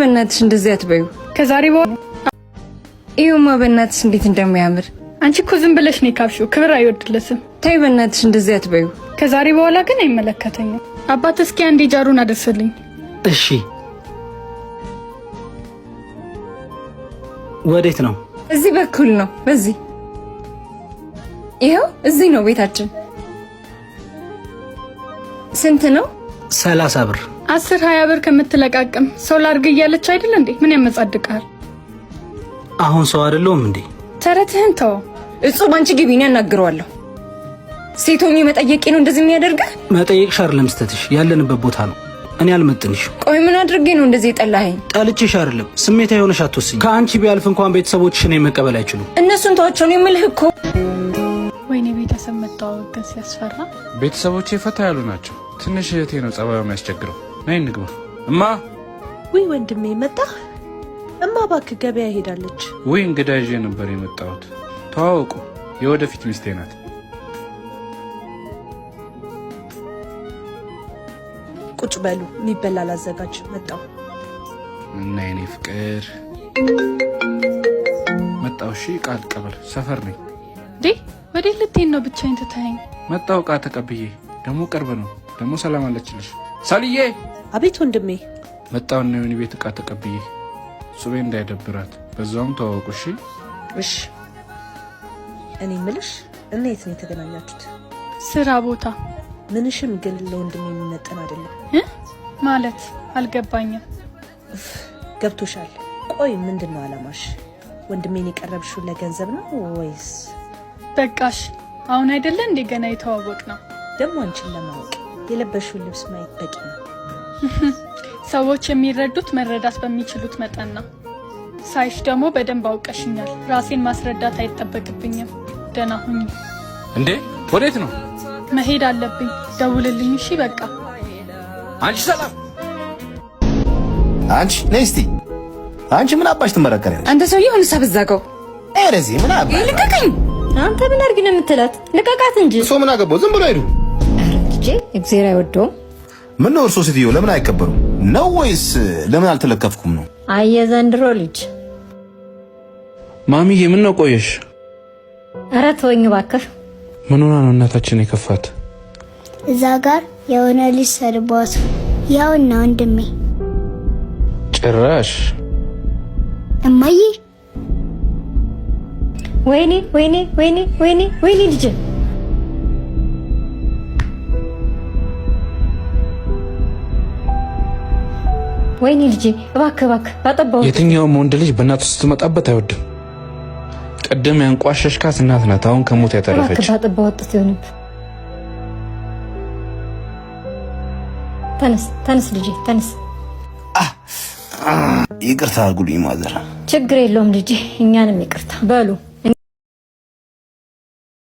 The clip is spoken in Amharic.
በእናትሽ እንደዚህ አትበዩ። ከዛሬ በኋላ ይኸውማ በእናትሽ እንዴት እንደሚያምር። አንቺ እኮ ዝም ብለሽ ነው የካብሽው። ክብር አይወድለትም። ተይ በእናትሽ እንደዚህ አትበዩ። ከዛሬ በኋላ ግን አይመለከተኝም። አባት እስኪ አንዴ ጃሩን አደርስልኝ። እሺ። ወዴት ነው? እዚህ በኩል ነው። በዚህ ይኸው፣ እዚህ ነው ቤታችን። ስንት ነው? 30 ብር። 10 20 ብር ከምትለቃቅም ሰው ላድርግ እያለች አይደል እንዴ? ምን ያመጻድቃል? አሁን ሰው አይደለሁም እንዴ? ተረትህን ተው። እጹብ አንቺ ግቢ፣ እኔ አናግረዋለሁ። ሴት ሆኜ መጠየቄ ነው እንደዚህ የሚያደርግህ? መጠየቅሽ አይደለም ስተትሽ፣ ያለንበት ቦታ ነው። እኔ አልመጥንሽም። ቆይ ምን አድርጌ ነው እንደዚህ የጠላኸኝ? ጠልቼሽ አይደለም፣ ስሜታዊ የሆነሽ አትወስኝ። ከአንቺ ቢያልፍ እንኳን ቤተሰቦችሽ እኔን መቀበል አይችሉም። እነሱን ተዋቸው ነው የምልህ እኮ። ወይኔ ቤተሰብ መተዋወቅ ግን ሲያስፈራ። ቤተሰቦቼ ፈታ ያሉ ናቸው። ትንሽ እህቴ ነው ጸባዩ የሚያስቸግረው። ነይ እንግባ። እማ። ውይ ወንድሜ መጣ። እማ እባክህ ገበያ ሄዳለች። ውይ እንግዳ ይዤ ነበር የመጣሁት። ተዋወቁ፣ የወደፊት ሚስቴ ናት። ቁጭ በሉ፣ የሚበላ ላዘጋጅ መጣሁ። እና የኔ ፍቅር መጣሁ። እሺ ዕቃ ልቀበል፣ ሰፈር ነኝ። እንዴ ወዴት ልትሄድ ነው? ብቻዬን ትተኸኝ? መጣሁ ዕቃ ተቀብዬ። ደግሞ ቅርብ ነው። ደግሞ ሰላም አለችልሽ። ሰልዬ። አቤት ወንድሜ። መጣሁ እና የሆነ ቤት ዕቃ ተቀብዬ፣ ጹቤ እንዳይደብራት በዛውም ተዋወቁ። እሺ። እሺ። እኔ ምልሽ እና የት ነው የተገናኛችሁት? ስራ ቦታ። ምንሽም ግን ለወንድሜ የሚመጥን አይደለም። እ? ማለት አልገባኝም። እፍ፣ ገብቶሻል። ቆይ ምንድን ነው አላማሽ? ወንድሜን የቀረብሽው ለገንዘብ ነው ወይስ? በቃሽ። አሁን አይደለ እንዴ ገና የተዋወቅ ነው። ደግሞ አንቺን ለማወቅ የለበሽውን ልብስ ማየት በቂ ነው። ሰዎች የሚረዱት መረዳት በሚችሉት መጠን ነው። ሳይሽ ደግሞ በደንብ አውቀሽኛል። ራሴን ማስረዳት አይጠበቅብኝም። ደህና ሁኚ። እንዴ ወዴት ነው? መሄድ አለብኝ። ደውልልኝ እሺ። በቃ። አንቺ ሰላም። አንቺ ነይ እስቲ። አንቺ ምን አባሽ ትመረከሪያለሽ? አንተ ሰውዬ አሁን አበዛኸው። ኧረ ምን አባ ልቀቀኝ! አንተ ምን አድርጊ ነው የምትላት? ልቀቃት እንጂ። እርሶ ምን አገባው? ዝም ብሎ ሄዱ። ኧረ ልጄ እግዚአብሔር አይወደውም። ምን ነው እርሶ ሴትዮ ለምን አይከበሩም ነው ወይስ ለምን አልተለከፍኩም ነው? አየ ዘንድሮ ልጅ። ማሚዬ ምን ነው ቆየሽ? ኧረ ተወኝ እባክህ። ምን ሆና ነው እናታችን የከፋት? እዛ ጋር የሆነ ልጅ ሰድቧት፣ ያውና ወንድሜ። ጭራሽ። እማዬ። ወይኔ ወይኔ ወይኔ ወይኔ ወይኔ ልጄ። ወይኔ ልጄ፣ እባክህ እባክህ ባጠባው። የትኛውም ወንድ ልጅ በእናቱ ስትመጣበት አይወድም። ቅድም ያንቋሸሽካት እናት ናት አሁን ከሞት ያተረፈች። እባክህ ባጠባው ወጥቶ ይሆንብ። ተነስ ተነስ ልጄ ተነስ። ይቅርታ አድርጉልኝ mother። ችግር የለውም ልጄ፣ እኛንም ይቅርታ በሉ።